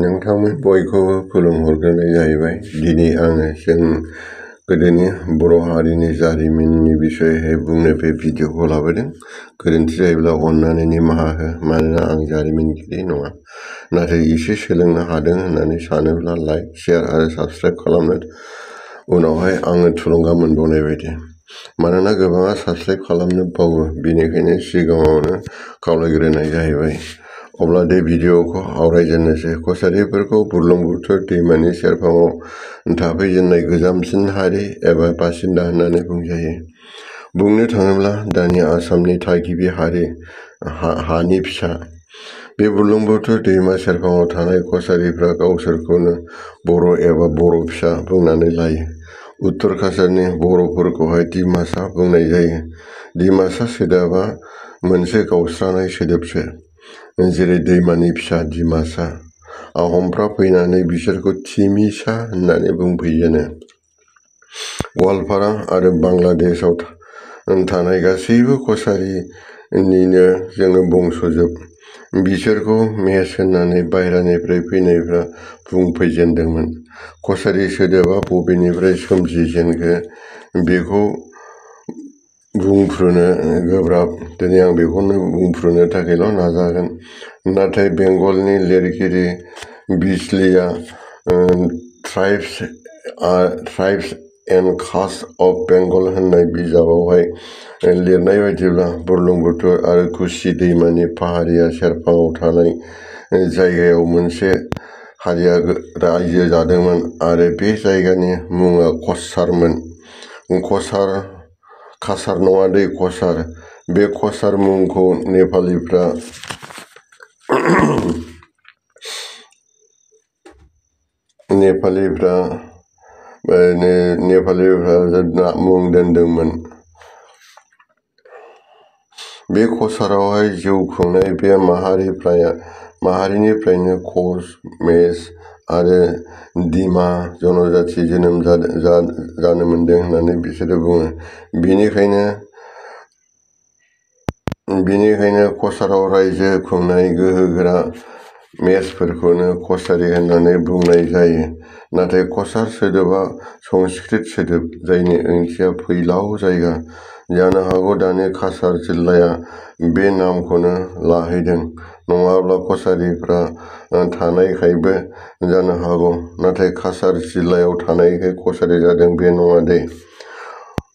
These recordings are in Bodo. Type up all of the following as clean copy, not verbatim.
नोंथांमोन बयखौबो खुलुमहरग्रोनाय जाहैबाय। दिनै आङो जों गोदोनि बर' हारिनि जारिमिननि बिसयैहाय बुंनो बे भिडिअखौ लाबोदों। गोरोन्थि जायोब्ला अननानै निमाहा हो, मानोना आं जारिमिनगिरि नङा। नाथाय एसे सोलोंनो हादों होननानै सानोब्ला लाइक, शेयार आरो साबस्क्राइब खालामनो उनावहाय आङो थुलुंगा मोनबावनाय बायदि। मानोना गोबाङा साबस्क्राइब खालामनो बावो, बेनिखायनो सिगाङावनो खावलायग्रोनाय जाहैबाय। अब्ला बे भिडिअखौ आवरायजेननोसै। कसारिफोरखौ बुरलुंबुथुर दैमानि सेरफाङाव थाफैजेननाय गोजामसिन हारि एबा बासिन्दा होननानै बुंजायो। बुंनो थाङोब्ला दानि आसामनि थागिबि हानि फिसा। बे बुरलुंबुथुर दैमा सेरफाङाव थानाय कसारिफ्रा गावसोरखौनो बर' एबा बर' फिसा बुंनानै लायो। उत्तर काछारनि बर'फोरखौहाय दिमासा बुंनाय जायो। दिमासा सोदोबा मोनसे गावस्रानाय सोदोबसो, जेरै दैमानि फिसा दिमासा। आहमफ्रा फैनानै बिसोरखौ तिमिसा होननानै बुंफैजेनो। गवालपारा आरो बांलादेशआव थानाय गासैबो कसारिनिनो जोङो बंसजोब। बिसोरखौ मेस होननानै बाहेरानिफ्राय फैनायफ्रा बुंफैजेनदोंमोन। कसारि सोदोबा बबेनिफ्राय सोमजिजेनखो बेखौ बुंफ्रुनो गोब्राब। दिनै आं बेखौनो बुंफ्रुनो थाखायल' नाजागोन। नाथाय बेंगलनि लिरगिरि बिस्लेआ tribes and caste of Bengal होननाय बिजाबावहाय लिरनाय बायदिब्ला बुरलुंबुथुर आरो कुशी दैमानि पाहारिया सेरफाङाव थानाय जायगायाव मोनसे हारिया रायजो जादोंमोन आरो बे जायगानि मुङा कछारमोन। काछार नङा दै कछार। बे कछार मुंखौ नेपालिफ्रा मुं दोनदोंमोन। बे कछारावहाय जिउ खुंनाय बे माहारिनिफ्रायनो कच, मेस आरो दिमा जनजाति जोनोम जानो मोनदों होननानै बिसोरो बुङो। बेनिखायनो कछाराव रायजो खुंनाय गोहोगोरा मेसफोरखौनो कछारी होननानै बुंनाय जायो। नाथाय कछार सोदोबा संस्कृत सोदोब, जायनि ओंथिया फैलाव जायगा। जानो हागौ दानि काछार जिल्लाया बे नामखौनो लाहैदों, नङाब्ला कछारिफ्रा थानायखायबो जानो हागौ। नाथाय काछार जिल्लायाव थानायखाय कछारी जादों बे नङा दे।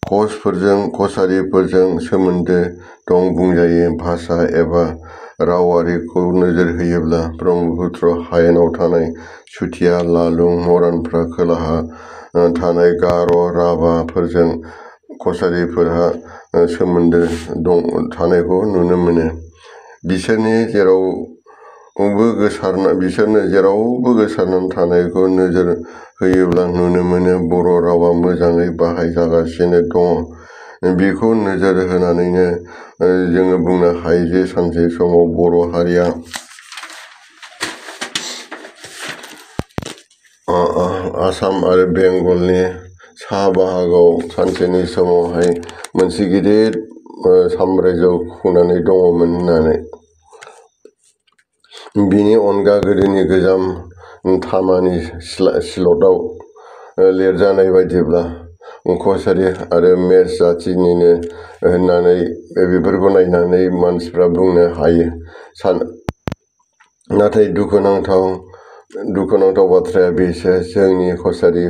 कचफोरजों कछारिफोरजों सोमोन्दो दं बुंजायो। भाषा एबा रावारिखौ नोजोर होयोब्ला ब्रह्मपुत्र हायेनाव थानाय चुटिया, लालुं, मरानफ्रा खोलाहा थानाय गार', राभाफोरजों कछारिफोरहा सोमोन्दो थानायखौ नुनो मोनो। बिसोरनो जेरावबो गोसारनानै थानायखौ नोजोर होयोब्ला नुनो मोनो बर' रावा मोजाङै बाहायजागासिनो दङ। बेखौ नोजोर होनानैनो जोङो बुंनो हायो जे सानसे समाव बर' हारिया आसाम आरो बेंगलनि सा बाहागोआव सानसेनि समावहाय मोनसे गिदिर साम्रायजो खुंनानै दङमोन होननानै। बिनि अनगा गोदोनि गोजाम तामानि सिलटआव लिरजानाय बायदिब्ला कछारी आरो मेस जातिनिनो होननानै बेफोरखौ नायनानै मानसिफ्रा बुंनो हायो। नाथाय दुखुनांथाव बाथ्राया बेसो, जोंनि कछारी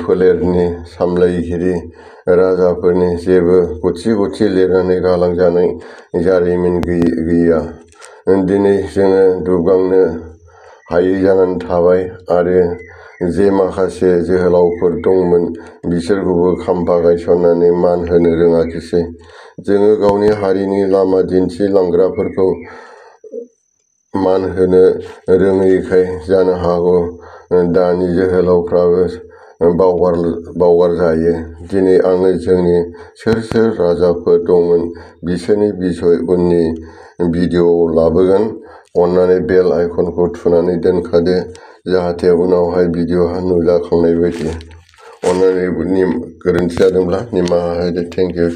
फोलेरनि सामलायगिरि राजाफोरनि जेबो गथि लिरनानै गालांजानाय जारिमिन गैया। दिनै जोङो दुबगांनो हायै जानानै थाबाय आरो जे माखासे जोहोलावफोर दंमोन बिसोरखौबो खाम्फा गायसननानै मान होनो रोङाखिसै। जोङो गावनि हारिनि लामा दिन्थिलांग्राफोरखौ मान होनो रोङैखाय जानो हागौ दानि जोहोलावफ्राबो बावगारजायो। दिनै आङो जोंनि सोर राजाफोर दंमोन बिसोरनि बिसय उननि भिडिअआव लाबोगोन। अननानै बेल आइकनखौ थुनानै दोनखादो, जाहाथे उनावहाय भिडिअआ नुजाखांनाय बायदि। अननानै गोरोन्थि जादोंब्ला निमाहा होदो। Thank you.